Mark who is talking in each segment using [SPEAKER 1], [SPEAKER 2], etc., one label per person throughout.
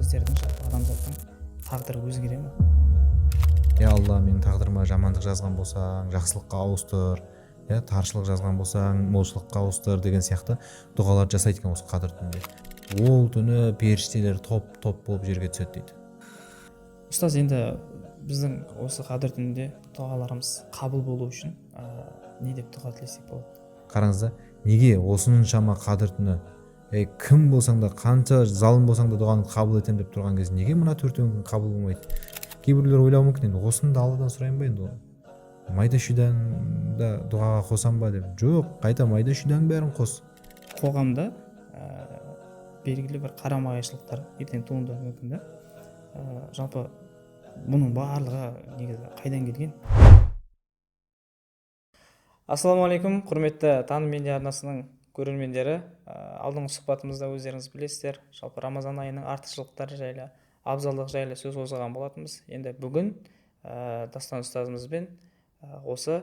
[SPEAKER 1] Біздердің, жалпы адамзаттың тағдыры өзгере ма?
[SPEAKER 2] Я Алла, менің тағдырыма жамандық жазған болсаң, жақсылыққа ауыстыр, иә, таршылық жазған болсаң, молшылыққа ауыстыр деген сияқты дұғалар жасайды екен осы қадір түнінде. Ол түні періштелер топ топ болып жерге түседі дейді.
[SPEAKER 1] Ұстаз, енді біздің осы қадір түнінде дұғаларымыз қабыл болу үшін не деп дұға тілесек болады?
[SPEAKER 2] Қараңыз да, неге осыншама қадір түні, ей, кім болсаң да, қанша залым болсаң да, дұғаңды қабыл етемін деп тұрған кезде неге мына төртеуінің қабыл болмайды? Кейбіреулер ойлауы мүмкін, енді осыны да Алладан сұрайын ба, енді майда шүйдәні да дұғаға қосам ба деп. Жоқ, қайта майда шүйдәнің бәрін қос.
[SPEAKER 1] Қоғамда белгілі бір қарама қайшылықтар ертең туындауы мүмкін да. Жалпы бұның барлығы негізі қайдан келген? Ассалаумағалейкум, құрметті Таным медиа арнасының көрермендері! Алдыңғы сұхбатымызда, өздеріңіз білесіздер, жалпы Рамазан айының артықшылықтары жайлы, абзалдығы жайлы сөз қозғаған болатынбыз. Енді бүгін Дастан ұстазымызбен осы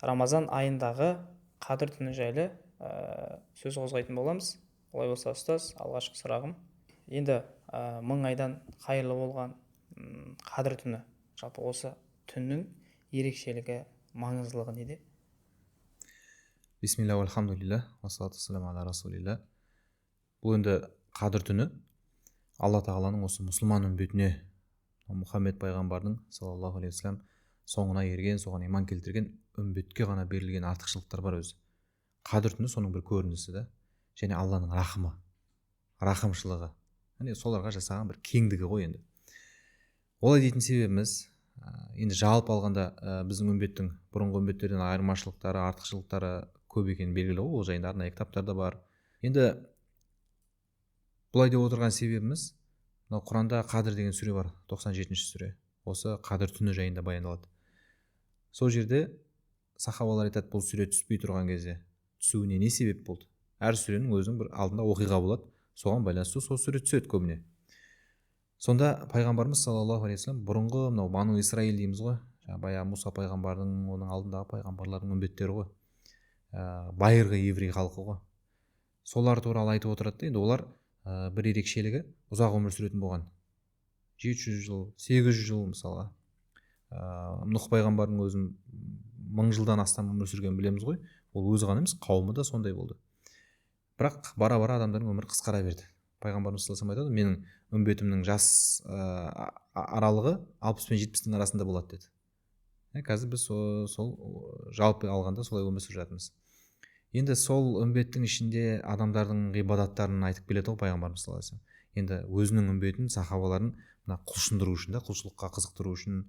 [SPEAKER 1] Рамазан айындағы қадір түні жайлы сөз қозғайтын боламыз. Олай болса, ұстаз, алғашқы сұрағым: енді 1000 айдан қайырлы болған қадір түні, жалпы осы түннің ерекшелігі, маңыздылығы неде?
[SPEAKER 2] Бисмилля, альхамдулилля, уассалату вассаламу аля расулилля. Бұл енді қадір түні Алла тағаланың осы мұсылман үмбетіне, Мұхаммед пайғамбардың саллаллаху алейхи уассалам соңына ерген, соған иман келтірген үмбетке ғана берілген артықшылықтар бар өзі. Қадір түні соның бір көрінісі да және Алланың рахымы, рақымшылығы, яғни соларға жасаған бір кеңдігі ғой. Енді олай дейтін себебіміз, енді жалпы алғанда, біздің үмбеттің бұрынғы үмбеттерден айырмашылықтары, артықшылықтары көп екені белгілі ғой, ол жайында арнайы кітаптар да бар. Енді бұлай деп отырған себебіміз, мынау Құранда Қадір деген сүре бар, 97-ші сүре, осы қадір түні жайында баяндалады. Сол жерде сахабалар айтады, бұл сүре түспей тұрған кезде түсуіне не себеп болды? Әр сүренің өзінің бір алдында оқиға болады, соған байланысты сол сүре түседі көбіне. Сонда пайғамбарымыз саллаллаху алейхи вассалам бұрынғы мынау Бану Исраил дейміз ғой, жаңағы баяғы Мұса пайғамбардың, оның алдындағы пайғамбарлардың үмбеттері ғой, байырғы еврей халқы ғой, солар туралы айтып отырады да. Енді олар бір ерекшелігі, ұзақ өмір сүретін болған, 700 жыл, 800 жыл. Мысалға, Нұх пайғамбардың өзін 1000 жылдан астам өмір сүргенін білеміз ғой. Ол өзі ғана емес, қауымы да сондай болды. Бірақ бара бара адамдардың өмірі қысқара берді. Пайғамбарымыз саллаллаху алейхи айтады, менің үмбетімнің жас аралығы 60 пен 70-тің арасында болады деді. Қазір біз сол жалпы алғанда солай өмір сүріп жатырмыз. Енді сол үмбеттің ішінде адамдардың ғибадаттарын айтып келеді ғой пайғамбарымыз саллаллаху алейхи вассалам. Енді өзінің үмбетін, сахабаларын мына құлшындыру үшін да, құлшылыққа қызықтыру үшін,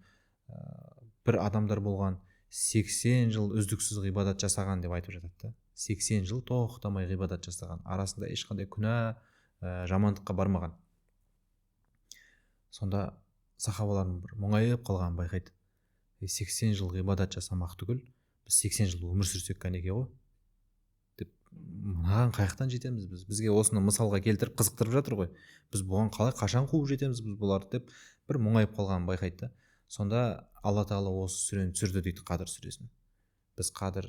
[SPEAKER 2] бір адамдар болған, 80 жыл үздіксіз ғибадат жасаған деп айтып жатады да. 80 жыл тоқтамай ғибадат жасаған, арасында ешқандай күнә, жамандыққа бармаған. Сонда сахабалардың бір мұңайып қалғанын байқайды. 80 жыл ғибадат жасамақ түгіл, біз 80 жыл өмір сүрсек кәнеке ғой деп, мынаған қай жақтан жетеміз біз? Бізге осыны мысалға келтіріп қызықтырып жатыр ғой, біз бұған қалай, қашан қуып жетеміз біз бұларды деп бір мұңайып қалғанын байқайды да. Сонда Алла тағала осы сүрені түсірді дейді, Қадір сүресін. Біз қадір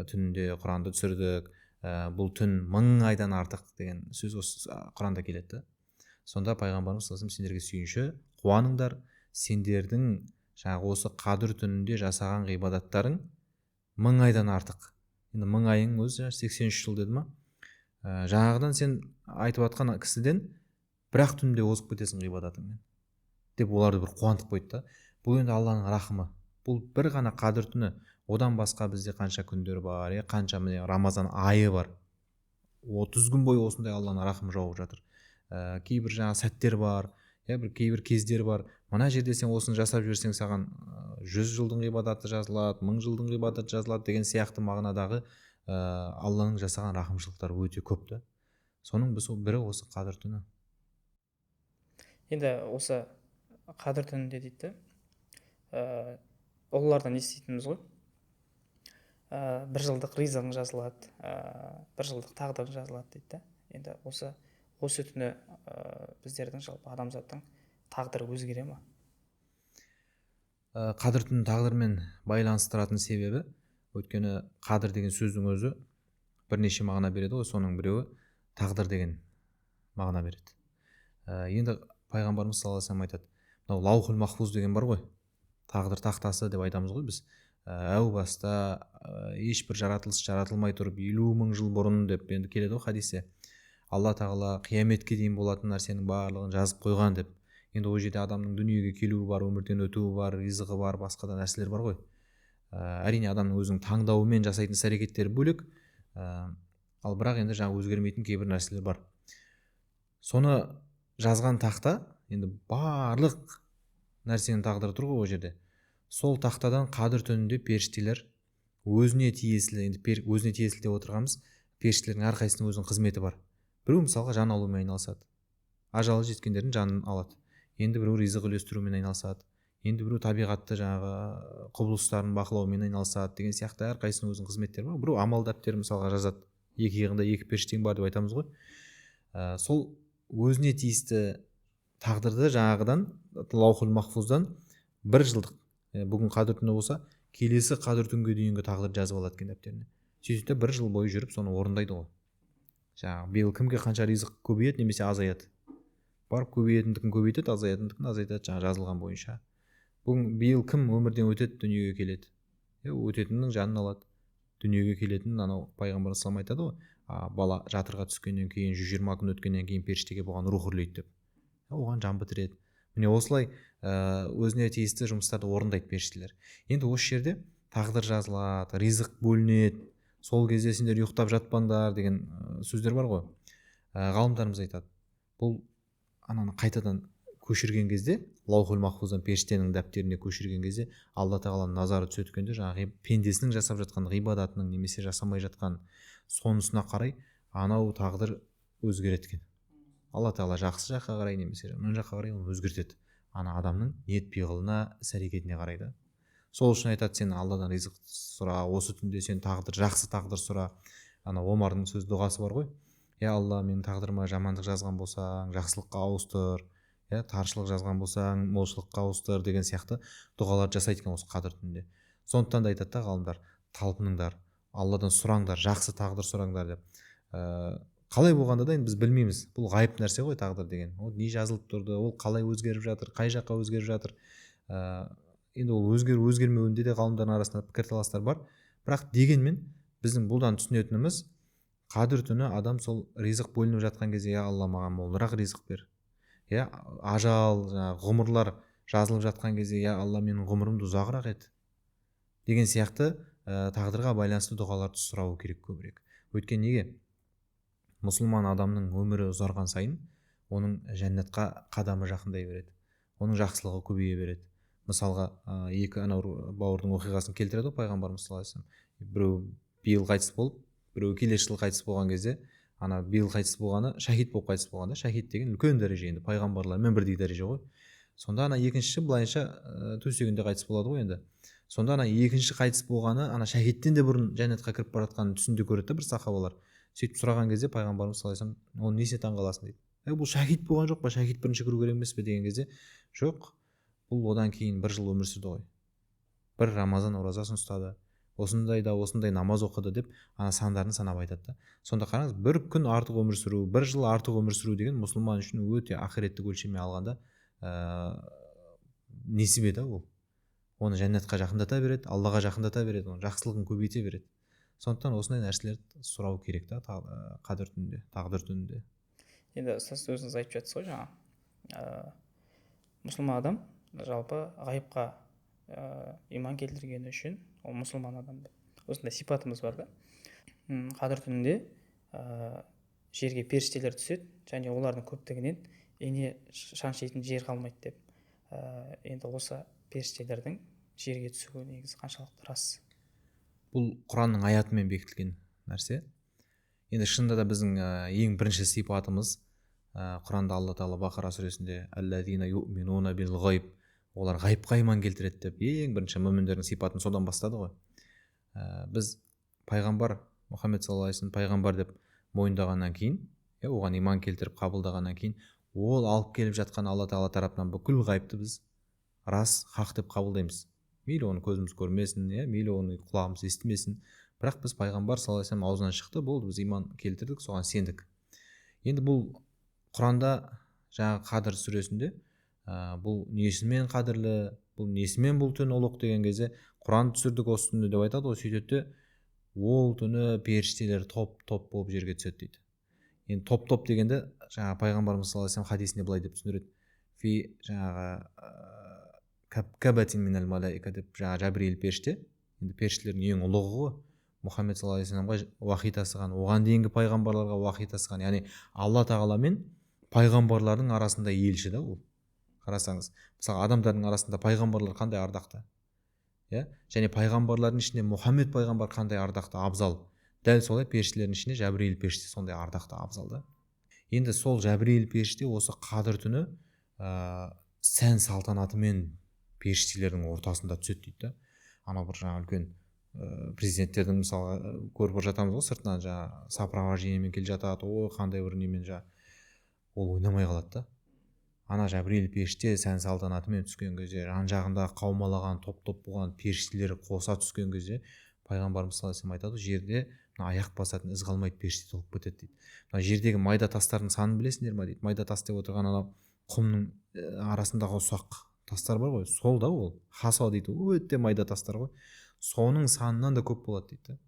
[SPEAKER 2] түнінде Құранды түсірдік, бұл түн 1000 айдан артық деген сөз осы Құранда келеді да. Сонда пайғамбарымыз саллаллаху алейхи сендерге сүйінші, қуаныңдар, сендердің жаңағы осы қадір түнінде жасаған ғибадаттарың 1000 айдан артық. Енді 1000 айың өзі 83 жыл деді ма, жаңағыдан сен айтып жатқан кісіден бір ақ түнде озып кетесің ғибадатыңмен деп оларды бір қуантып қойды да. Бұл енді Алланың рахымы. Бұл бір ғана қадір түні. Одан басқа бізде қанша күндер бар, иә, қанша, міне, Рамазан айы бар, 30 күн бойы осындай Алланың рахымы жауып жатыр. Кейбір жаңағы сәттер бар, иә, бір кейбір кездер бар, мына жерде сен осыны жасап жіберсең, саған 100 жылдың ғибадаты жазылады, 1000 жылдың ғибадаты жазылады деген сияқты мағынадағы Алланың жасаған рахымшылықтары өте көп та. Соның бірі осы қадір түні.
[SPEAKER 1] Енді осы қадір түнінде дейді, ұлылардан еститініміз ғой, бір жылдық ризығың жазылады, бір жылдық тағдырың жазылады дейді да. Енді осы түні біздердің, жалпы адамзаттың тағдыры өзгере ма?
[SPEAKER 2] Қадір түнін тағдырмен байланыстыратын себебі, өйткені қадір деген сөздің өзі бірнеше мағына береді ғой, соның біреуі тағдыр деген мағына береді. Енді Пайғамбарымыз саллаллаху алейхи вассалам айтады, мынау лаухул махфуз деген бар ғой, тағдыр тақтасы деп айтамыз ғой біз. Әу баста ешбір жаратылыс жаратылмай тұрып 50 мың жыл бұрын деп енді келеді ғой хадисте. Алла тағала қияметке дейін болатын нәрсенің барлығын жазып қойған деп. Енді ол жерде адамның дүниеге келуі бар, өмірден өтуі бар, ризығы бар, басқа да нәрселер бар ғой. Әрине адамның өзінің таңдауымен жасайтын іс әрекеттері бөлек, ал бірақ енді жаңа өзгермейтін кейбір нәрселер бар. Соны жазған тақта, енді барлық нәрсенің тағдыры тұр ғой ол жерде. Сол тақтадан қадір түнінде періштелер өзіне тиесілі, енді өзіне тиесілі деп отырғанымыз, періштелердің әрқайсысының өзінің қызметі бар. Біреу мысалға жан алумен айналысады, ажалы жеткендердің жанын алады. Енді біреу ризық үлестірумен айналысады, енді біреу табиғатты жаңағы құбылыстарын бақылаумен айналысады деген сияқты әрқайсысының өзінің қызметтері бар. Біреу амал дәптерін мысалға жазады, екі иығында екі періштең бар деп айтамыз ғой. Сол өзіне тиісті тағдырды жаңағыдан лаухул махфуздан бір жылдық, бүгін қадір түні болса, келесі қадір түнге дейінгі тағдыр жазып алады екен дәптеріне. Сөйтіп бір жыл бойы жүріп соны орындайды ғой. Жаңағы биыл кімге қанша ризық көбейеді немесе азаяды, барып көбейетіндікін көбейтеді, азаятындікін азайтады жаңа жазылған бойынша. Бүгін биыл кім өмірден өтеді, дүниеге келеді, өтетіннің жанын алады, дүниеге келетінін анау пайғамбар саллаллаху айтады ғой, бала жатырға түскеннен кейін 120 күн өткеннен кейін періштеге бұған рух үрлейді деп, оған жан бітіреді. Міне осылай өзіне тиісті жұмыстарды орындайды періштелер. Енді осы жерде тағдыр жазылады, ризық бөлінеді, сол кезде сендер ұйықтап жатпаңдар деген сөздер бар ғой. Ғалымдарымыз айтады, бұл ананы қайтадан көшірген кезде, лаухул махфуздан періштенің дәптеріне көшірген кезде Алла тағаланың назары түседі екен де, жаңағы пендесінің жасап жатқан ғибадатының немесе жасамай жатқан сонысына қарай анау тағдыр өзгереді екен. Алла тағала жақсы жаққа қарай немесе жаман жаққа қарай оны өзгертеді. Ана адамның ниет пиғылына, іс әрекетіне қарай да. Сол үшін айтады, сен Алладан ризық сұра, осы түнде сен тағдыр, жақсы тағдыр сұра. Ана Омардың сөз дұғасы бар ғой, я Алла, менің тағдырыма жамандық жазған болсаң, жақсылыққа ауыстыр, иә, таршылық жазған болсаң, молшылыққа ауыстыр деген сияқты дұғалар жасайды екен осы қадір түнінде. Сондықтан да айтады да ғалымдар, талпыныңдар, Алладан сұраңдар, жақсы тағдыр сұраңдар деп. Қалай болғанда да енді біз білмейміз, бұл ғайып нәрсе ғой тағдыр деген. Ол не жазылып тұрды, ол қалай өзгеріп жатыр, қай жаққа өзгеріп жатыр. Енді ол өзгеру өзгермеуінде де ғалымдардың арасында пікірталастар бар. Бірақ дегенмен біздің бұлдан түсінетініміз, қадір түні адам сол ризық бөлініп жатқан кезде, я Алла, маған молырақ ризық бер, иә, ажал, жаңағы ғұмырлар жазылып жатқан кезде, я Алла, менің ғұмырымды ұзағырақ ет деген сияқты тағдырға байланысты дұғаларды сұрау керек көбірек. Өйткені неге? Мұсылман адамның өмірі ұзарған сайын оның жәннатқа қадамы жақындай береді, оның жақсылығы көбейе береді. Мысалға, екі анау бауырдың оқиғасын келтіреді ғой пайғамбарымыз саллаллаху алейхи вассалам. Біреу биыл қайтыс болып, біреу келесі жылы қайтыс болған кезде, ана биыл қайтыс болғаны шахид болып қайтыс болған да. Шахид деген үлкен дәреже, енді пайғамбарлармен бірдей дәреже ғой. Сонда ана екіншісі былайынша төсегінде қайтыс болады ғой енді. Сонда ана екінші қайтыс болғаны ана шахидтен де бұрын жәннатқа кіріп бара жатқанын түсінде көреді да бір сахабалар. Сөйтіп сұраған кезде пайғамбарымыз саллаллаху алейхи вассалам, оны несіне таңғаласың дейді. Бұл шахид болған жоқ па, шахид бірінші кіру керек емес пе деген кезде, жоқ, бұл одан кейін бір жыл өмір сүрді ғой, бір Рамазан оразасын ұстады, осындай да осындай намаз оқыды деп ана сандарын санап айтады да. Сонда қараңыз, бір күн артық өмір сүру, бір жыл артық өмір сүру деген мұсылман үшін өте ақыреттік өлшеммен алғанда несібе да ол. Оны жәннатқа жақындата береді, Аллаға жақындата береді, оның жақсылығын көбейте береді. Сондықтан осындай нәрселерді сұрау керек та қадір түнінде, тағдыр түнінде.
[SPEAKER 1] Енді ұстаз өзіңіз айтып жатсыз ғой жаңа, мұсылман адам жалпы ғайыпқа иман келтіргені үшін ол мұсылман адам деп осындай сипатымыз бар да. Қадір түнінде жерге періштелер түседі және олардың көптігінен ине шаншитын жер қалмайды деп. Енді осы періштелердің жерге түсуі негізі қаншалықты рас?
[SPEAKER 2] Бұл Құранның аятымен бекітілген нәрсе. Енді шынында да біздің ең бірінші сипатымыз, Құранда Алла тағала Бақара сүресінде «Аллазина юъминуна бил ғайб», олар ғайыпқа иман келтіреді деп ең бірінші мүміндердің сипатын содан бастады ғой. Біз пайғамбар Мұхаммед саллаллаху алейхи вассалам пайғамбар деп мойындағаннан кейін, оған иман келтіріп қабылдағаннан кейін, ол алып келіп жатқан Алла тағала тарапынан бүкіл ғайыпты біз рас, хақ деп қабылдаймыз. Мейлі оны көзіміз көрмесін, мейлі оны құлағымыз естімесін, бірақ біз пайғамбар саллаллаху алейхи вассалам аузынан шықты, болды, біз иман келтірдік, соған сендік. Енді бұл Құранда Жаңағы Қадір сүресінде бұл несімен қадірлі, бұл несімен бұл түн ұлық деген кезде Құран түсірдік осы түнде деп айтады ғой. Сөйтеді де ол түні періштелер топ-топ болып жерге түседі дейді. Енді топ-топ дегенде жаңағы пайғамбарымыз саллаллаху алейхи вассалам хадисінде былай деп түсіндіреді. Фи жаңағы кабатин минал малаика деп, жаңағы Жабриил періште, енді періштелердің ең ұлығы ғой, Мұхаммед саллаллаху алейхи вассаламға уахи тасыған, оған дейінгі пайғамбарларға уахи тасыған, яғни Алла тағала мен пайғамбарлардың арасында елші да ол. Қарасаңыз, мысалы, адамдардың арасында пайғамбарлар қандай ардақты, иә? Және пайғамбарлардың ішінде Мұхаммед пайғамбар қандай ардақты, абзал. Дәл солай періштелердің ішінде Жәбірейіл періште сондай ардақты, абзал да. Енді сол Жәбірейіл періште осы Қадір түні сән салтанатымен періштелердің ортасында түседі дейді да. Анау бір жаңағы үлкен президенттердің, мысалға, көріп жатамыз ғой сыртынан, жаңағы сопровождениемен келе жатады, ой, қандай бір немен, жаңағы ол ойнамай қалады да. Ана Жәбірейіл періште сән салтанатымен түскен кезде, жан жағында қаумалаған топ-топ болған періштелер қоса түскен кезде, пайғамбарымыз саллаллаху алейхи вассалам айтады, жерде мына аяқ басатын із қалмайды, періште толып кетеді дейді. Мына жердегі майда тастардың санын білесіңдер ма дейді. Майда тас деп отырған анау құмның арасындағы ұсақ тастар бар ғой, сол да ол хаса дейді, өте майда тастар ғой, соның санынан да көп болады дейді.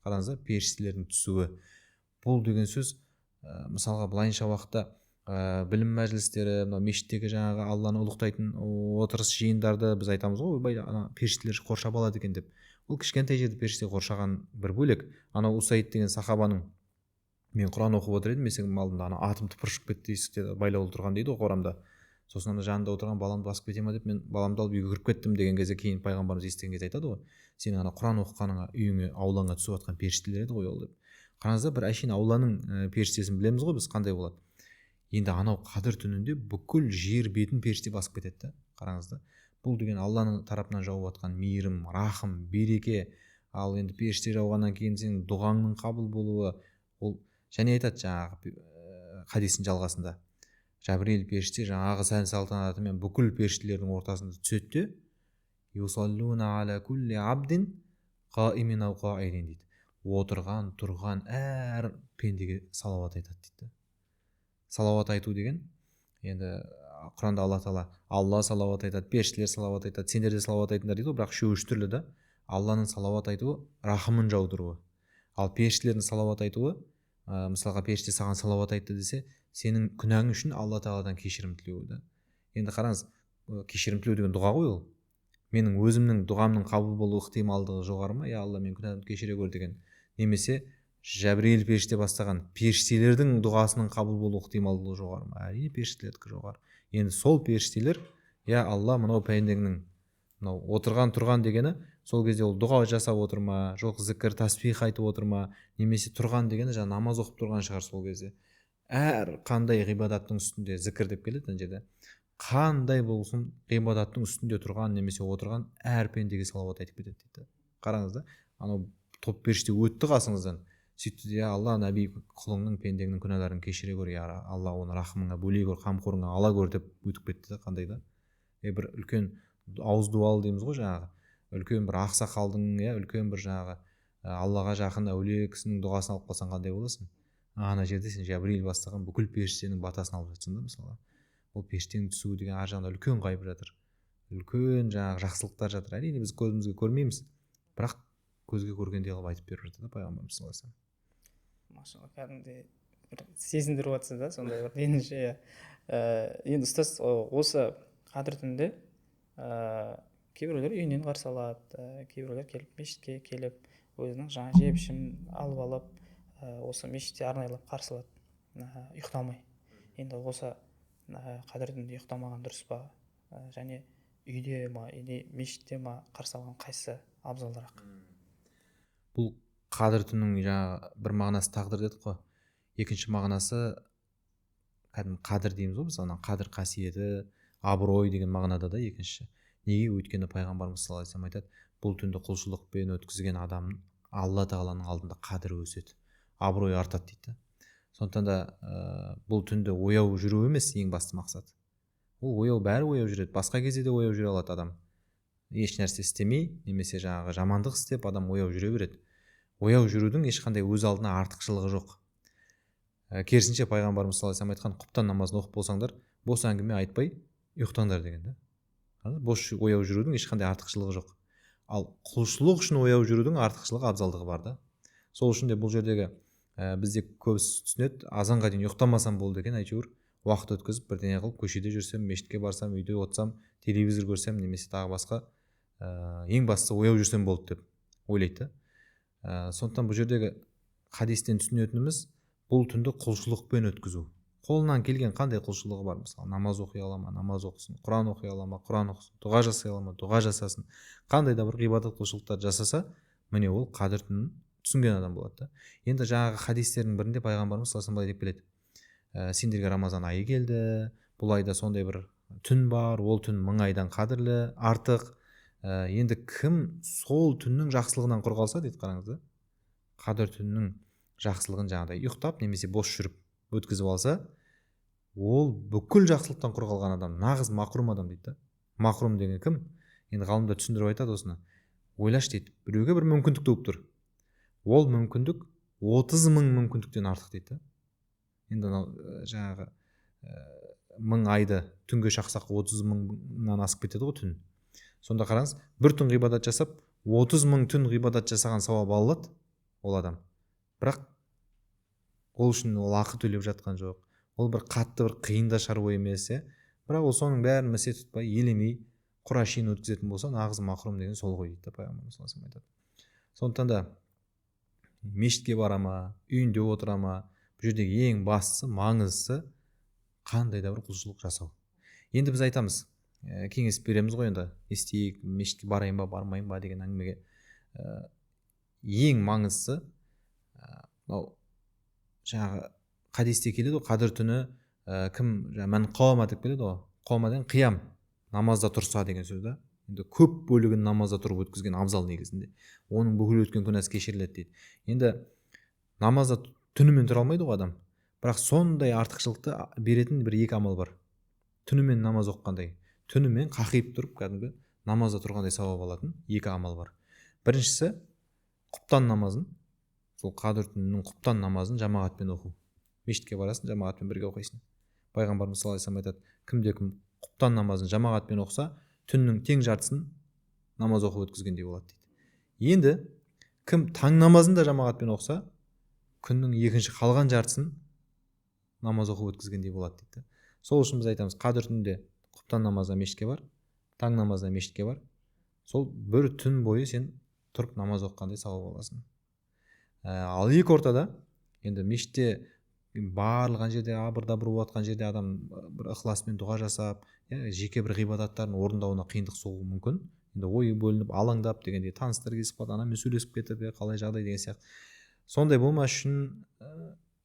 [SPEAKER 2] Қараңыздар, періштелердің түсуі. Бұл деген сөз, мысалға, былайынша уақытта білім мәжілістері, мынау мешіттегі жаңағы Алланы ұлықтайтын отырыс жиындарды біз айтамыз ғой, ойбай, ана періштелер қоршап алады екен деп. Ол кішкентай жерді періште қоршаған бір бөлек. Анау Усаид деген сахабаның, мен Құран оқып отыр едім есігімнің алдында, ана атым тыпыршып кетті, есікте байлаулы тұрған дейді ғой қорамда. Сосын ана жанында отырған баламды басып кете ма деп, мен баламды алып үйге кіріп кеттім деген кезде, кейін пайғамбарымыз естіген кезде айтады ғой, сенің ана Құран оқығаныңа үйіңе, аулаңа түсіп жатқан періштелер еді ғой ол деп. Қараңыздар, бір әшейін ауланың періштесін білеміз ғой біз қандай болады. Енді анау Қадір түнінде бүкіл жер бетін періште басып кетеді да. Қараңыздар, бұл деген Алланың тарапынан жауып жатқан мейірім, рахым, береке. Ал енді періште жауғаннан кейін сенің дұғаңның қабыл болуы, ол және айтады жаңағы хадистің жалғасында, Жәбірейіл періште жаңағы сән салтанатымен бүкіл періштелердің ортасында түседі де, юсаллуна аля кулли абдин қаимин ау қаидин дейді. Отырған, тұрған әр пендеге салауат айтады дейді. Салауат айту деген енді Құранда Алла тағала, Алла салауат айтады, періштелер салауат айтады, сендер де салауат айтыңдар дейді ғой, бірақ үшеуі үш түрлі да. Алланың салауат айтуы рахымын жаудыруы, ал періштелердің салауат айтуы, мысалға, періште саған салауат айтты десе, сенің күнәң үшін Алла тағаладан кешірім тілеуі да. Енді қараңыз, кешірім тілеу деген дұға ғой ол. Менің өзімнің дұғамның қабыл болу ықтималдығы жоғары ма? Я Алла, менің күнәмді кешіре көр деген. Немесе Жәбірейіл періште бастаған періштелердің дұғасының қабыл болу ықтималдығы жоғары ма? Әрине, періштелердікі жоғары. Енді сол періштелер, я Алла, мынау пендеңнің мынау отырған тұрған дегені, сол кезде ол дұға жасап отыр ма, жоқ зікір таспих айтып отыр ма, немесе тұрған дегені жаңа намаз оқып тұрған шығар сол кезде. Әр қандай ғибадаттың үстінде зікір деп келеді ана жерде. Қандай болсын ғибадаттың үстінде тұрған немесе отырған әр пендеге салауат айтып кетеді дейді. Қараңыз да, анау топ періште өтті қасыңыздан, сөйтті де, Алла, нәби құлыңның, пендеңнің күнәларын кешіре көр, я Алла, оны рахымыңа бөлей көр, қамқорыңа ала көр деп өтіп кетті да. Қандай да бір үлкен ауыз дуалы дейміз ғой, жаңағы үлкен бір ақсақалдың, иә, үлкен бір жаңағы Аллаға жақын әулие кісінің дұғасын алып қалсаң қандай боласың? Ана жерде сен Жәбірейіл бастаған бүкіл періштенің батасын алып жатсың да. Мысалға, ол періштенің түсуі деген ар жағында үлкен ғайып жатыр, үлкен жаңағы жақсылықтар жатыр. Әрине, біз көзімізге көрмейміз, бірақ көзге көргендей қылып айтып беріп жатыр да пайғамбарымыз саллаллаху алейхи вассалам.
[SPEAKER 1] Машалла, кәдімгідей бір сезіндіріп жатсыз да сондай бір нені ше. Енді ұстаз, осы Қадір түнінде кейбіреулер үйінен қарсы алады, кейбіреулер келіп мешітке келіп өзінің жаңа жеп ішім алып осы мешітте арнайлап қарсы алады, ұйықтамай. Енді осы Қадір түнінде ұйықтамаған дұрыс па, және үйде ма или мешітте ма қарсы алған қайсысы абзалырақ?
[SPEAKER 2] Бұл Қадір түнінің жаңағы бір мағынасы тағдыр дедік қой, екінші мағынасы кәдімгі қадір дейміз ғой біз, ана қадір қасиеті, абырой деген мағынада да екінші. Неге? Өйткені пайғамбарымыз саллаллаху алейхи вассалам айтады, бұл түнді құлшылықпен өткізген адам Алла тағаланың алдында қадірі өседі, абыройы артады дейді. Сондықтан да бұл түнді ояу жүру емес ең басты мақсат. Ол ояу, бәрі ояу жүреді, басқа кезде де ояу жүре алады адам. Еш нәрсе істемей немесе жаңағы жамандық істеп адам ояу жүре береді. Ояу жүрудің ешқандай өз алдына артықшылығы жоқ. Керісінше пайғамбарымыз саллаллаху алейхи вассалам айтқан, құптан намазын оқып болсаңдар, бос әңгіме айтпай ұйықтаңдар деген да. Бос ояу жүрудің ешқандай артықшылығы жоқ. Ал құлшылық үшін ояу жүрудің артықшылығы, абзалдығы бар да. Сол үшін де бұл жердегі бізде көбісі түсінеді, азанға дейін ұйықтамасам болды екен, әйтеуір уақыт өткізіп бірдеңе қылып көшеде жүрсем, мешітке барсам, үйде отырсам, телевизор көрсем немесе тағы басқа, ең бастысы ояу жүрсем болды деп ойлайды да. Сондықтан бұл жердегі хадистен түсінетініміз, бұл түнді құлшылықпен өткізу. Қолынан келген қандай құлшылығы бар, мысалы намаз оқи ала ма, намаз оқысын, құран оқи ала ма, құран оқысын, дұға жасай ала ма, дұға жасасын. Қандай да бір ғибадат құлшылықтар жасаса, міне ол қадір түнін түсінген адам болады да. Енді жаңағы хадистердің бірінде пайғамбарымыз саллаллаху алейхи вассалам былай деп келеді. Сендерге Рамазан айы келді, бұл айда сондай бір түн бар, ол түн 1000 айдан қадірлі, артық. Енді кім сол түннің жақсылығынан құр қалса дейді, қараңыз да. Қадір түнінің жақсылығын жаңағыдай ұйықтап немесе бос жүріп өткізіп алса, ол бүкіл жақсылықтан құр қалған адам, нағыз мақрум адам дейді да. Мақрум деген кім? Енді ғалымдар түсіндіріп айтады осыны. Ойлашы дейді, біреуге бір мүмкіндік туып тұр. Ол мүмкіндік 30 мың мүмкіндіктен артық дейді да. Енді анау жаңағы 1000 айды түнге шақсақ 30 мыңнан асып кетеді ғой түн. Сонда қараңыз, бір түн ғибадат жасап, 30 мың түн ғибадат жасаған сауап алады ол адам. Бірақ ол үшін ол ақы төлеп жатқан жоқ. Ол бір қатты бір қиын да шаруа емес, иә. Бірақ ол соның бәрін місе тұтпай, елемей, құр әшейін өткізетін болса, нағыз мақрум деген сол ғой дейді да пайғамбарымыз саллаллаху алейхи вассалам айтады. Сондықтан да мешітке бара ма, үйінде отыра ма, бұл жердегі ең бастысы, маңыздысы қандай да бір құлшылық жасау. Енді біз айтамыз, кеңес береміз ғой енді, естейік, мешітке барайын ба, бармайын ба деген әңгімеге. Ең маңыздысы мынау жаңағы хадисте келеді ғой, қадір түні кім мән қауама деп келеді ғой. Қауама деген қиям, намазда тұрса деген сөз да. Енді көп бөлігін намазда тұрып өткізген абзал негізінде. Оның бүкіл өткен күнәсі кешіріледі дейді. Енді намазда түнімен тұра алмайды ғой адам. Бірақ сондай артықшылықты беретін бір екі амал бар. Түнімен намаз оқығандай, түнімен қақиып тұрып кәдімгі намазда тұрғандай сауап алатын екі амал бар. Біріншісі құптан намазын, сол қадір түнінің құптан намазын жамағатпен оқу. Мешітке барасың, жамағатпен бірге оқисың. Пайғамбарымыз саллаллаху алейхи вассалам айтады, кімде кім құптан намазын жамағатпен оқыса, түннің тең жартысын намаз оқып өткізгендей болады дейді. Енді кім таң намазын да жамағатпен оқыса, күннің екінші қалған жартысын намаз оқып өткізгендей болады дейді. Сол үшін біз айтамыз, қадір түнінде құптан намазына мешітке бар, таң намазына мешітке бар. Сол бір түн бойы сен тұрып намаз оқығандай сауап аласың. Ал екі ортада енді мешітте барлық жерде абыр-дабыр болып жатқан жерде адам бір ықыласпен дұға жасап, жеке бір ғибадаттарын орындауына қиындық соғуы мүмкін. Енді ойы бөлініп, алаңдап дегендей, таныстар кезіп қалады, анамен сөйлесіп кетіп, қалай жағдай деген сияқты. Сондай болмас үшін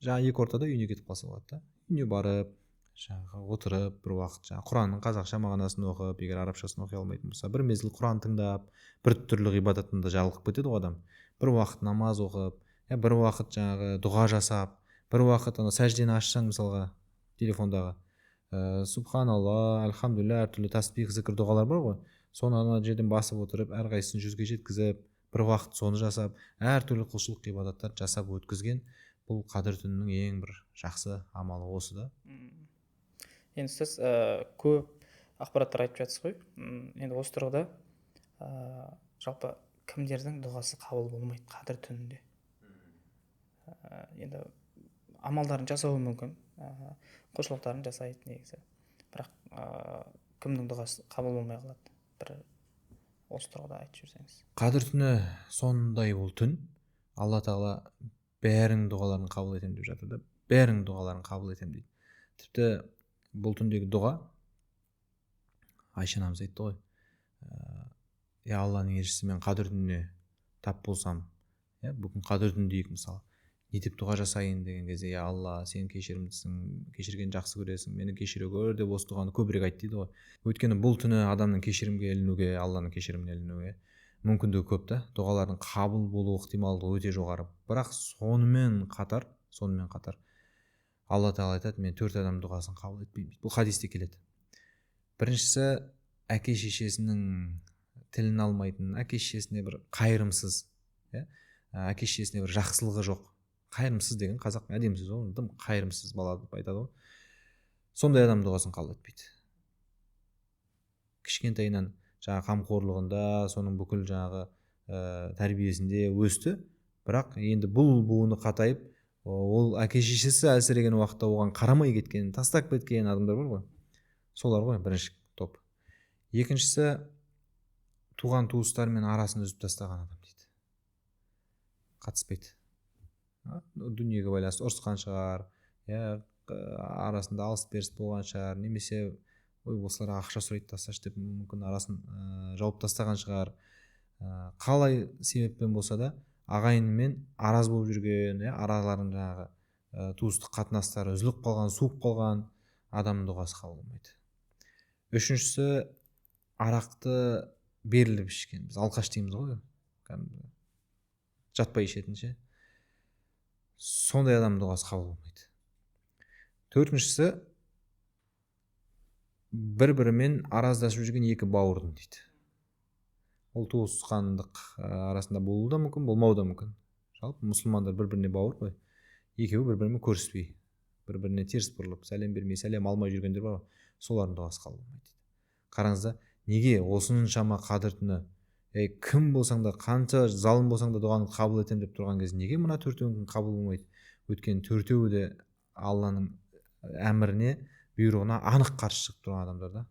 [SPEAKER 2] жаңа екі ортада үйіне кетіп қалса болады да. Үйіне барып, жаңағы отырып бір уақыт жаңағы Құранның қазақша мағынасын оқып, егер арабшасын оқи алмайтын болса, бір мезгіл Құран тыңдап, бір түрлі ғибадаттан да жалығып кетеді ғой адам. Бір уақыт намаз оқып, бір уақыт жаңағы дұға жасап, бір уақыт ана сәждені ашсаң мысалға телефондағы субханалла, альхамдулилля, әртүрлі тасбих, зікір, дұғалар бар ғой. Соны ана жерден басып отырып, әрқайсысын 100-ге жеткізіп, бір уақыт соны жасап, әртүрлі құлшылық ғибадаттар жасап өткізген, бұл қадір түнінің ең бір жақсы амалы осы да.
[SPEAKER 1] Енді сіз көп ақпараттар айтып жатсыз ғой. Енді осы тұрғыда жалпы кімдердің дұғасы қабыл болмайды қадір түнінде? Енді амалдарын жасауы мүмкін, құлшылықтарын жасайды негізі, бірақ кімнің дұғасы қабыл болмай қалады? Бір осы тұрғыда айтып жіберсеңіз.
[SPEAKER 2] Қадір түні сондай ол түн, Алла тағала бәрінің дұғаларын қабыл етемін деп жатыр да, бәрінің дұғаларын қабыл етемін дейді. Тіпті бұл түндегі дұға, Айша анамыз айтты ғой, я Алланың елшісі, мен қадір түніне тап болсам, бүгін қадір түн дейік мысалы, не деп дұға жасайын деген кезде, я Алла, сен кешірімдісің, кешірген жақсы көресің, мені кешіре көр деп осы дұғаны көбірек айт дейді ғой. Өйткені бұл түні адамның кешірімге ілінуге, Алланың кешіріміне ілінуге мүмкіндігі көп та, дұғалардың қабыл болу ықтималдығы өте жоғары. Бірақ сонымен қатар Алла тағала айтады, мен 4 адам дұғасын қабыл етпеймін дейді. Бұл хадисте келеді. Біріншісі, әке шешесінің тілін алмайтын, әке шешесіне бір қайырымсыз, әке шешесіне бір жақсылығы жоқ, Қайырымсыз деген қазақ әдемі сөз ғой, дым қайырымсыз бала деп айтады ғой. Сондай адам дұғасын қабыл етпейді. Кішкентайынан жаңағы қамқорлығында, соның бүкіл жаңағы тәрбиесінде өсті. Бірақ енді бұл буыны қатайып, ол әке шешесі әлсіреген уақытта оған қарамай кеткен, тастап кеткен адамдар бар ғой. Солар ғой бірінші топ. Екіншісі, туған туыстарымен арасын үзіп тастаған адам дейді. Қатыспайды. Дүниеге байланысты ұрысқан шығар, я арасында алыс беріс болған шығар, немесе ой осылар ақша сұрайды тасташы деп мүмкін арасын жауып тастаған шығар. Қалай себеппен болса да ағайынымен араз болып жүрген, араларын жаңағы туыстық қатынастары үзіліп қалған, суып қалған адамның дұғасы қабыл болмайды. Үшіншісі, арақты беріліп ішкен. Біз алқаш дейміз ғой, кәдімгі жатпай ішетін ше. Сондай адамның дұғасы қабыл болмайды. Төртіншісі, бір-бірімен араздасып жүрген екі бауырдың дейді. Ол туысқандық арасында болуы да мүмкін, болмауы да мүмкін. Жалпы мұсылмандар бір-біріне бауыр ғой. Екеуі бір-бірімен көріспей, бір-біріне теріс бұрылып, сәлем бермей, сәлем алмай жүргендер бар ғой. Солардың дұғасы қабыл болмайды дейді. Қараңыз да, неге осыншама қадір түні, кім болсаң да, қанша залым болсаң да дұғаны қабыл етемін деп тұрған кезде неге мына төртеуінің қабыл болмайды? Өйткені төртеуі де Алланың әміріне, бұйрығына анық қарсы шығып тұрған адамдар да.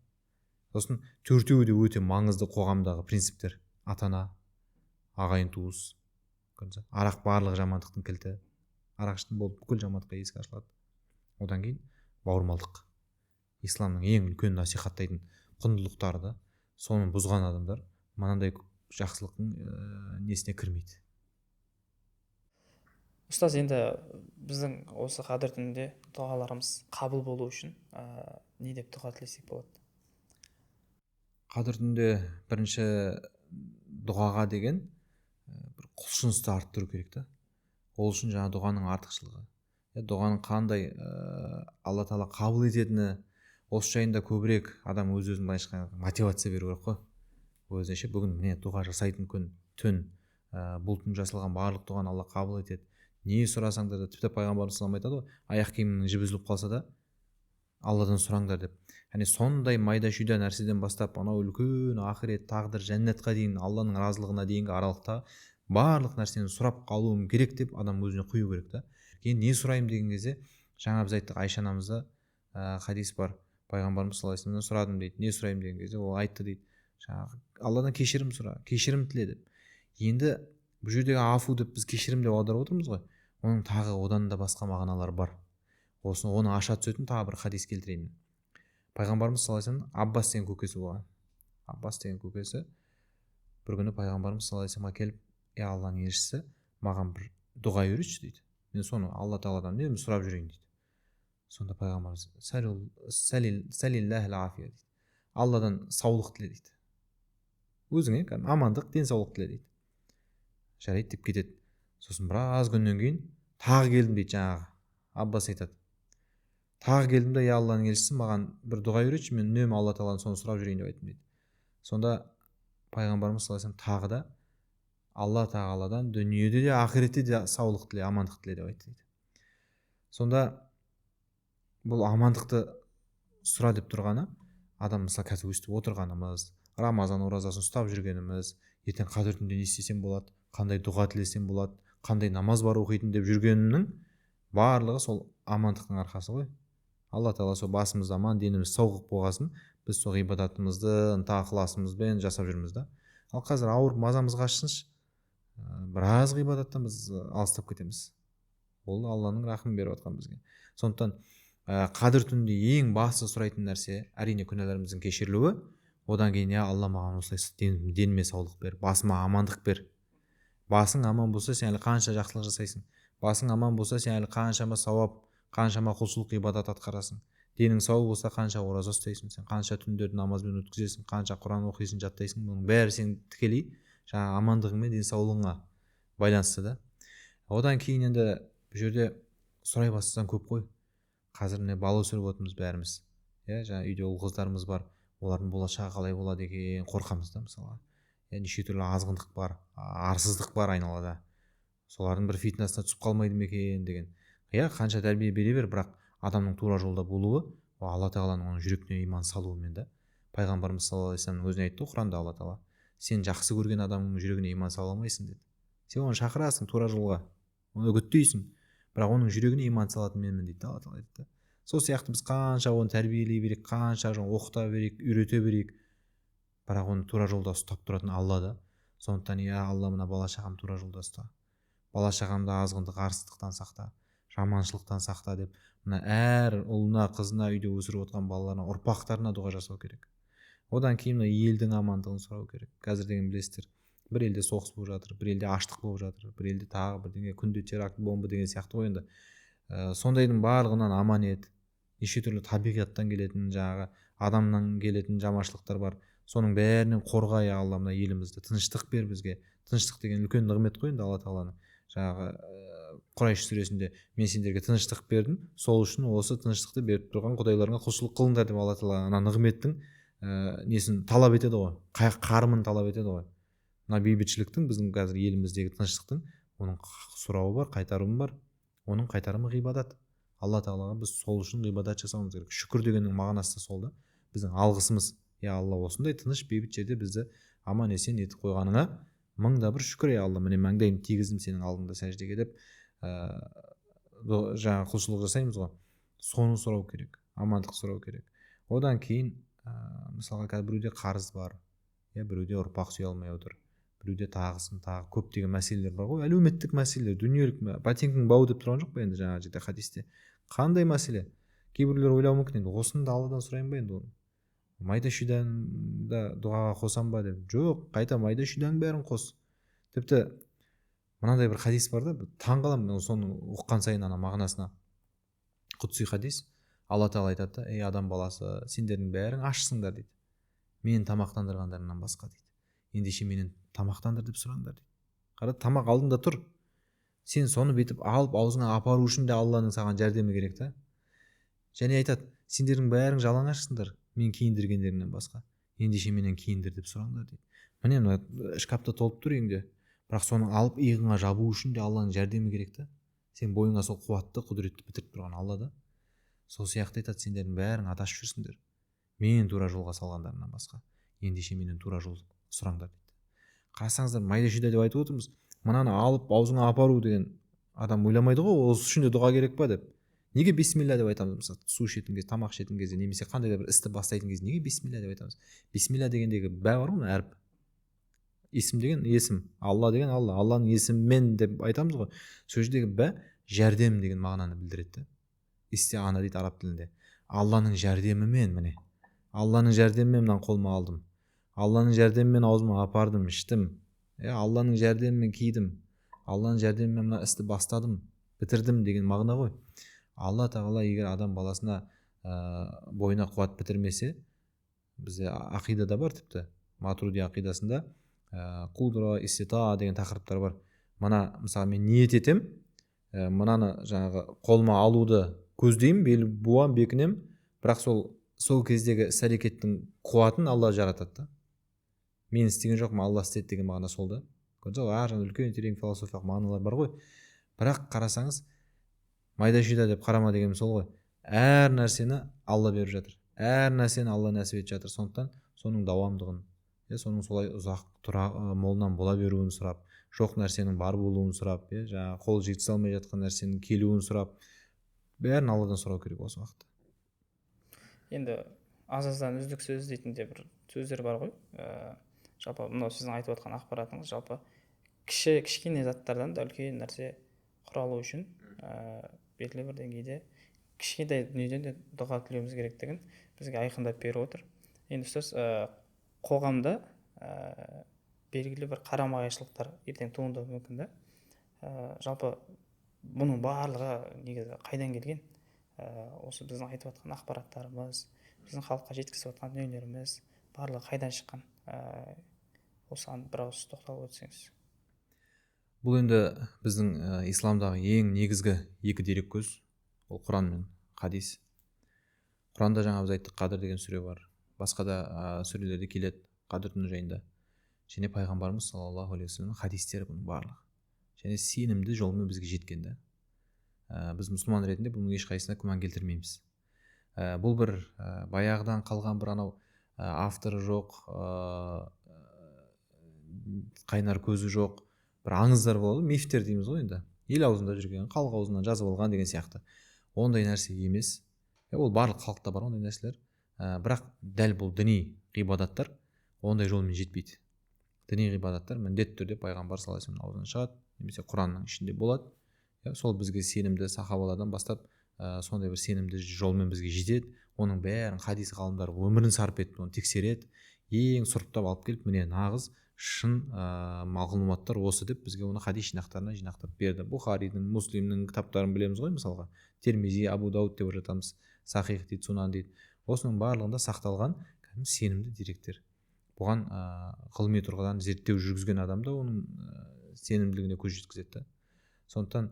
[SPEAKER 2] Сосын төртеуі де өте маңызды қоғамдағы принциптер. Ата-ана, ағайын туыс, арақ барлық жамандықтың кілті. Арақ іштің болып бүкіл жамандыққа есік ашылады. Одан кейін бауырмалдық. Исламның ең үлкен насихаттайтын құндылықтары да, соны бұзған адамдар мынандай жақсылықтың несіне кірмейді.
[SPEAKER 1] Ұстаз, енді біздің осы қадір түнінде дұғаларымыз қабыл болу үшін не деп дұға тілесек болады?
[SPEAKER 2] Қадір түнінде бірінші дұғаға деген бір құлшынысты арттыру керек та. Ол үшін жаңа дұғаның артықшылығы, дұғаның қандай Алла тағала қабыл ететіні, осы жайында көбірек адам өз-өзін былайша мотивация беру керек қой. Өзінше бүгін міне дұға жасайтын күн, түн, бұл түн жасалған барлық дұғаны Алла қабыл етеді. Не сұрасаңдар да, тіпті пайғамбарымыз саллаллаху айтады ғой, аяқ киіміңнің жібі үзіліп қалса да Алладан сұраңдар деп. Яғни сондай майда шүйде нәрседен бастап анау үлкен ақырет, тағдыр, жәннатқа дейін, Алланың разылығына дейінгі аралықта барлық нәрсені сұрап қалуым керек деп адам өзіне құю керек та. Кейін не сұраймын деген кезде, жаңа біз айттық, Айша анамызда хадис бар. Пайғамбарымыз саллаллаху алейхи вассаламнан сұрадым дейді. Не сұраймын деген кезде ол айтты дейді. Жаңағы Алладан кешірім сұра, кешірім тіле деп. Енді бұл жердегі афу деп біз кешірім деп аударып отырмыз ғой. Оның тағы одан да басқа мағыналары бар. Осыны оны аша түсетін тағы бір хадис келтірейін. Пайғамбарымыз саллаллаху алейхи вассалам Аббас деген көкесі болған. Аббас деген көкесі бір күні пайғамбарымыз саллаллаху алейхи вассаламға келіп, "Е Алланың елшісі, маған бір дұға үйретші" дейді. Мен соны Алла тағаладан үнемі сұрап жүрейін дейді. Сонда пайғамбарымыз сәлилләхил афия дейді. Алладан саулық тіле дейді. Өзіңе кәдімгі амандық, денсаулық тіле дейді. Жарайды деп кетеді. Сосын біраз күннен кейін тағы келдім дейді жаңағы. Аббас айтады. Тағы келдім де, "Е Алланың елшісі, маған бір дұға үйретші, мен үнемі Алла тағаладан соны сұрап жүрейін" деп айттым дейді. Сонда пайғамбарымыз саллаллаху алейхи вассалам тағы да Алла тағаладан дүниеде де ақиретте де саулық тіле, амандық тіле деп айтты дейді. Сонда бұл амандықты сұра деп тұрғаны, адам мысалы қазір өстіп отырғанымыз, Рамазан оразасын ұстап жүргеніміз, ертең қадір түнінде не істесем болады, қандай дұға тілесем болады, қандай намаз бар оқитын деп жүргенімнің барлығы сол амандықтың арқасы ғой. Алла тағала сол басымыз аман, деніміз сау қылып қойғасын, біз сол ғибадатымызды ынта ықыласымызбен жасап жүрміз да. Ал қазір ауырып мазамыз қашсыншы, біраз ғибадаттан біз алыстап кетеміз. Ол Алланың рахымын беріп жатқан бізге. Сондықтан қадір түнінде ең басты сұрайтын нәрсе әрине күнәларымыздың кешірілуі. Одан кейін, я Алла, маған осылай деніме саулық бер, басыма амандық бер. Басың аман болса, сен әлі қанша жақсылық жасайсың. Басың аман болса, сен әлі қаншама сауап, қаншама құлшылық ғибадат атқарасың. Денің сау болса, қанша ораза ұстайсың, сен қанша түндерді намазбен өткізесің, қанша Құран оқисың, жаттайсың. Бұның бәрі сен тікелей жаңағы амандығың мен денсаулығыңа байланысты да. Одан кейін енді бұл жерде сұрай бастасаң көп қой. Қазір міне бала өсіріп отырмыз бәріміз. Иә, жаңа үйде ұл қыздарымыз бар. Олардың болашағы қалай болады екен, қорқамыз да мысалға. Иә, неше түрлі азғындық бар, арсыздық бар айналада. Солардың бір фитнасына түсіп қалмайды ма екен деген. Иә, қанша тәрбие бере бер, бірақ адамның тура жолда болуы ол Алла тағаланың оның жүрегіне иман салуымен да. Пайғамбарымыз саллаллаху алейхи вассаламның өзіне айтты ғой Құранда Алла тағала, сен жақсы көрген адамның жүрегіне иман сала алмайсың деді. Сен оны шақырасың тура жолға, оны үгіттейсің, бірақ оның жүрегіне иман салатын менмін дейді Алла тағала айтады. Сол сияқты біз қанша оны тәрбиелей берейік, қанша оқыта берейік, үйрете берейік, бірақ оны тура жолда ұстап тұратын Алла да. Сондықтан я Алла, мына бала шағам тура жолда ұста, бала шағамды азғындық, арсыздықтан сақта, жаманшылықтан сақта деп мына әр ұлына, қызына, үйде өсіріп отырған балаларына, ұрпақтарына дұға жасау керек. Одан кейін мына елдің амандығын сұрау керек. Қазір деген білесіздер, бір елде соғыс болып жатыр, бір елде аштық болып жатыр, бір елде тағы бірдеңе, күнде теракт, бомба деген сияқты ғой енді. Сондайдың барлығынан аман ет. Неше түрлі табиғаттан келетін, жаңағы адамнан келетін жаманшылықтар бар. Соның бәрінен қорға, я Алла, мына елімізді, тыныштық бер бізге. Тыныштық деген үлкен нығмет қой енді Алла тағаланың. Жаңағы Құрайш сүресінде мен сендерге тыныштық бердім, сол үшін осы тыныштықты беріп тұрған құдайларыңа құлшылық қылыңдар деп Алла тағала ана нығметтің несін талап етеді ғой, қарымын талап етеді ғой. Мына бейбітшіліктің, біздің қазір еліміздегі тыныштықтың оның сұрауы бар, қайтарымы бар. Оның қайтарымы ғибадат. Алла тағалаға біз сол үшін ғибадат жасауымыз керек. Шүкір дегеннің мағынасы да сол да. Біздің алғысымыз, я Алла, осындай тыныш бейбіт жерде бізді аман есен етіп қойғаныңа мың да бір шүкір, я Алла, міне маңдайымды тигіздім сенің алдыңда сәждеге деп жаңа құлшылық жасаймыз ғой. Соны сұрау керек, амандық сұрау керек. Одан кейін мысалға қазір біреуде қарыз бар, иә, біреуде ұрпақ сүйе алмай отыр, біреуде тағысын тағы көптеген мәселелер бар ғой, әлеуметтік мәселелер, дүниелік, ботинкің бау деп тұрған жоқ па енді жаңағы жерде хадисте. Қандай мәселе? Кейбіреулер ойлауы мүмкін, енді осыны да Алладан сұрайын ба енді, оны майда шүйдәні да дұғаға қосам ба деп. Жоқ, қайта майда шүйдәнің бәрін қос. Тіпті мынандай бір хадис бар да, таң қаламын соны оқыған сайын ана мағынасына. Құдси хадис. Алла тағала айтады да, ей адам баласы, сендердің бәрің ашсыңдар дейді, мен тамақтандырғандарынан басқа дейді. Ендеше менен тамақтандыр деп сұраңдар дейді. Қара, тамақ алдында тұр, сен соны бүйтіп алып аузыңа апару үшін де Алланың саған жәрдемі керек та. Және айтады, сендердің бәрің жалаңашсыңдар, мен киіндіргендеріңнен басқа, ендеше менен киіндір деп сұраңдар дейді. Міне мына шкафта толып тұр үйіңде, бірақ соны алып иығыңа жабу үшін де Алланың жәрдемі керек та. Сен бойыңа сол қуатты, құдіретті бітіріп тұрған Алла да. Сол сияқты айтады, сендердің бәрің адасып жүрсіңдер, мен тура жолға салғандарынан басқа, ендеше менен тура жол сұраңдар дейді. Қарасаңыздар, майда шүйде деп айтып отырмыз, мынаны алып аузыңа апару деген адам ойламайды ғой, осы үшін де дұға керек па деп. Неге бисмилля деп айтамыз? Мысалы, су ішетін кезде, тамақ ішетін кезде, немесе қандай да бір істі бастайтын кезде неге бисмилля деп айтамыз? Бисмилля дегендегі бә бар ғой, әріп. Есім деген есім, Алла деген Алла, Алланың есімімен деп айтамыз ғой. Сол жердегі бә жәрдем деген мағынаны білдіреді. Истиана дейді араб тілінде. Алланың жәрдемімен, міне. Алланың жәрдемімен мынаны қолыма алдым. Алланың жәрдемімен аузыма апардым, іштім. Алланың жәрдемімен кидім. Алланың жәрдемімен мына істі бастадым, бітірдім деген мағына ғой. Алла тағала егер адам баласына бойына қуат бітірмесе, бізде ақидада бар тіпті, Матуриди ақидасында құдра, истита деген тақырыптар бар. Мына мысалы мен ниет етем, мынаны жаңағы қолыма алуды көздеймін, бел буам, бекінем, бірақ сол кездегі іс әрекеттің қуатын Алла жаратады да. Мен істеген жоқпын, Алла істеді деген мағына сол да. Көрдіңіз ба, ар жағында үлкен терең философиялық мағыналар бар ғой. Бірақ қарасаңыз, майда шүйда деп қарама дегенім сол ғой. Әр нәрсені Алла беріп жатыр, әр нәрсені Алла нәсіп етіп жатыр. Сондықтан соның дауамдығын, соның солай ұзақ тұра молынан бола беруін сұрап, жоқ нәрсенің бар болуын сұрап, жаңағы қол жеткізе алмай жатқан нәрсенің келуін сұрап, бәрін Алладан сұрау керек осы уақытта.
[SPEAKER 1] Енді аз-аздан үздіксіз дейтін де бір сөздер бар ғой. Жалпы мынау сіздің айтып отқан ақпаратыңыз жалпы кішкене заттардан да үлкен нәрсе құралу үшін белгілі бір деңгейде кішкентай дүниеден де дұға тілеуіміз керектігін бізге айқындап беріп отыр. Енді ұстаз, қоғамда белгілі бір қарама-қайшылықтар ертең туындауы мүмкін да. Жалпы бұның барлығы негізі қайдан келген? Осы біздің айтып жатқан ақпараттарымыз, біздің халыққа жеткізіп жатқан дүниелеріміз барлығы қайдан шыққан? Осыған бір ауыз тоқталып өтсеңіз.
[SPEAKER 2] Бұл енді біздің исламдағы ең негізгі екі дереккөз, ол Құран мен хадис. Құранда жаңа біз айттық, Қадір деген сүре бар. Басқа да сүрелерде келеді Қадір түні жайында. Және пайғамбарымыз саллаллаху алейхи уассаламның хадистері бұның барлығы. және сенімді жолмен бізге жеткен да. Біз мұсылман ретінде бұның ешқайсысына күмән келтірмейміз. Бұл бір баяғыдан қалған бір анау авторы жоқ, қайнар көзі жоқ бір аңыздар болады, мифтер дейміз ғой енді. Ел аузында жүрген, халық аузынан жазып алған деген сияқты. Ондай нәрсе емес. Ол барлық халықта бар ондай нәрселер. Бірақ дәл бұл діни ғибадаттар ондай жолмен жетпейді. Діни ғибадаттар міндетті түрде пайғамбар саллаллаху алейхи вассаламның аузынан шығады, немесе Құранның ішінде болады. Сол бізге сенімді сахабалардан бастап сондай бір сенімді жолмен бізге жетеді. Оның бәрін хадис ғалымдары өмірін сарп етіп, оны тексереді, ең сұрыптап алып келіп, міне нағыз шын мағлұматтар осы деп бізге оны хадис жинақтарына жинақтап берді. Бухаридің, Муслимнің кітаптарын білеміз ғой, мысалға Термизи, Абу Дауд деп жатамыз, Сахих дейді, Сунан дейді. Осының барлығында сақталған кәдімгі сенімді деректер. Бұған ғылыми тұрғыдан зерттеу жүргізген адам да оның сенімділігіне көз жеткізеді да. Сондықтан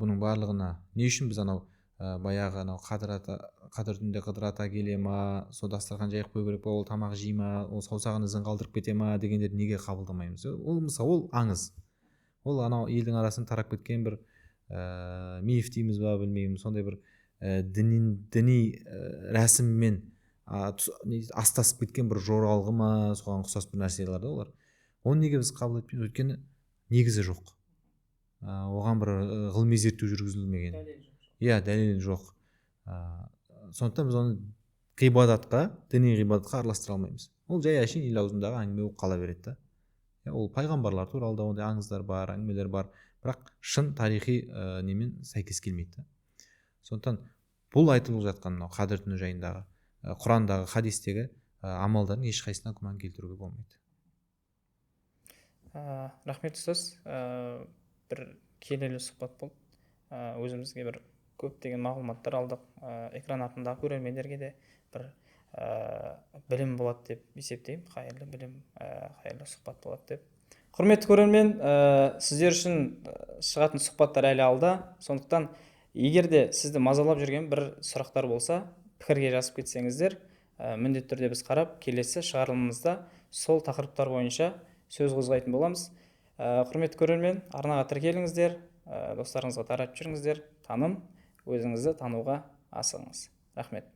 [SPEAKER 2] бұның барлығына не үшін біз анау баяғы анау қадір түнде Қыдыр ата келе ма, сол дастархан жайып қою керек па, ол тамақ жей ма, ол саусағын ізін қалдырып кете ма дегендерді неге қабылдамаймыз? Ол мысалы ол аңыз, ол анау елдің арасында тарап кеткен бір миф дейміз ба, білмеймін, сондай бір діни рәсіммен астасып кеткен бір жоралғы ма, соған ұқсас бір нәрселер да олар. Оны неге біз қабыл етпейміз? Өйткені негізі жоқ, оған бір ғылыми зерттеу жүргізілмеген. Иә, дәлел жоқ. Сондықтан біз оны ғибадатқа, діни ғибадатқа араластыра алмаймыз. Ол жай әшейін ел аузындағы әңгіме болып қала береді да. Ол пайғамбарлар туралы да ондай аңыздар бар, әңгімелер бар, бірақ шын тарихи немен сәйкес келмейді да. Сондықтан бұл айтылып жатқан мынау қадір түні жайындағы Құрандағы, хадистегі амалдардың ешқайсысына күмән келтіруге болмайды.
[SPEAKER 1] Рахмет ұстаз, бір келелі сұхбат болды. Өзімізге бір көптеген мағлұматтар алдық. Экран артындағы көрермендерге де бір білім болады деп есептеймін. Қайырлы білім, қайырлы сұхбат болады деп. Құрметті көрермен, сіздер үшін шығатын сұхбаттар әлі алда. Сондықтан егер де сізді мазалап жүрген бір сұрақтар болса, пікірге жазып кетсеңіздер, міндетті түрде біз қарап, келесі шығарылымымызда сол тақырыптар бойынша сөз қозғайтын боламыз. Құрметті көрермен, арнаға тіркеліңіздер, достарыңызға таратып жүріңіздер. Таным, өзіңізді тануға асығыңыз. Рахмет.